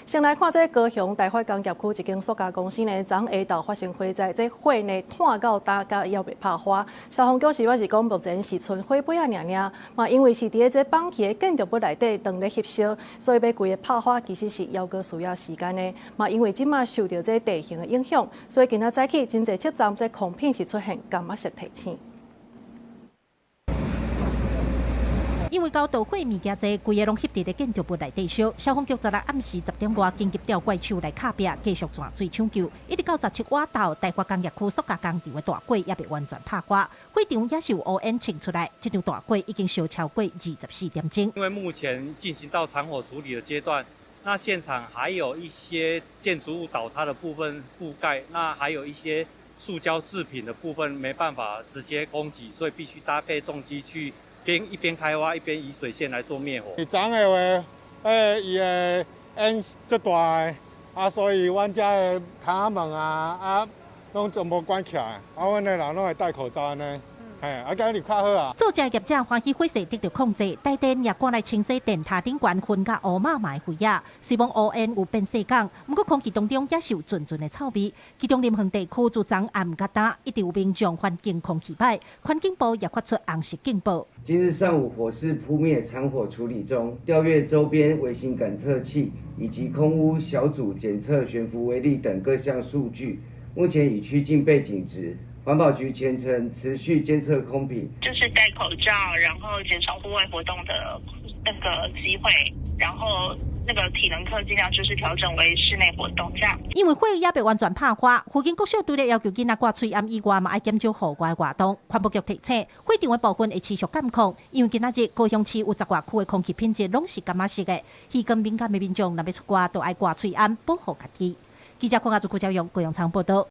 先來看這高雄大發工業區一間塑膠公司呢，昨下晝發生火災，這火呢湠到今才猶未拍花。消防局是表示講，目前是賰火尾仔爾爾，嘛因為是佇咧這放棄的建築物內底當咧翕燒，所以欲規个拍花其實是猶閣需要時間的。嘛因為這馬受著這地形的影響，所以今仔早起真濟車站這空品是出現柑仔色提醒。因為交導火物件濟，規个攏翕佇咧建築物內底燒。消防局昨昏暗時10點外緊急調怪手來敲壁，繼續鑽水搶救。一直到17外晝，大發工業區塑膠工廠的大火猶未完全拍花，火場也是有烏煙衝出來。這場大火已經燒超過24點鐘。因為目前進行到殘火處理的階段，那現場還有一些建築物倒塌的部分覆蓋，那還有一些塑膠製品的部分沒辦法直接供給，所以必須搭配重機去邊一邊開挖一邊以水線來做滅火。昨的話，伊的煙足大的，啊，所以阮遮的窗仔門啊，啊，攏全部關起來，啊，阮的人攏會戴口罩按呢。嘿，啊，這樣就較好啊。造成業者歡喜火勢得著控制，台電也趕來清洗電塔頂懸熏佮烏麻麻的灰仔。雖罔烏煙有變細工，毋過空氣當中也是有陣陣的臭味。其中林園地區自昨暗到今，一直有民眾環境空氣歹，環境部也發出紅色警報。今日上午火勢撲滅殘火處理中，調閱周邊微型感測器以及空污小組檢測懸浮微粒等各項數據，目前已趨近背景值。環保局全程持續監測空品，就是戴口罩，然後減少戶外活動的那個機會，然後那個體能課盡量就是調整為室內活動這樣。因為火猶未完全拍花，附近國小除了要求囡仔掛喙罨以外，嘛愛減少戶外活動。環保局提醒，火場的部分會持續監控，因為今仔日高雄市有10外區的空氣品質攏是柑仔色的，耳根敏感的民眾若欲出外，就愛掛喙罨保護家己。記者鄺亞祖、郭家勇、高雄場報道。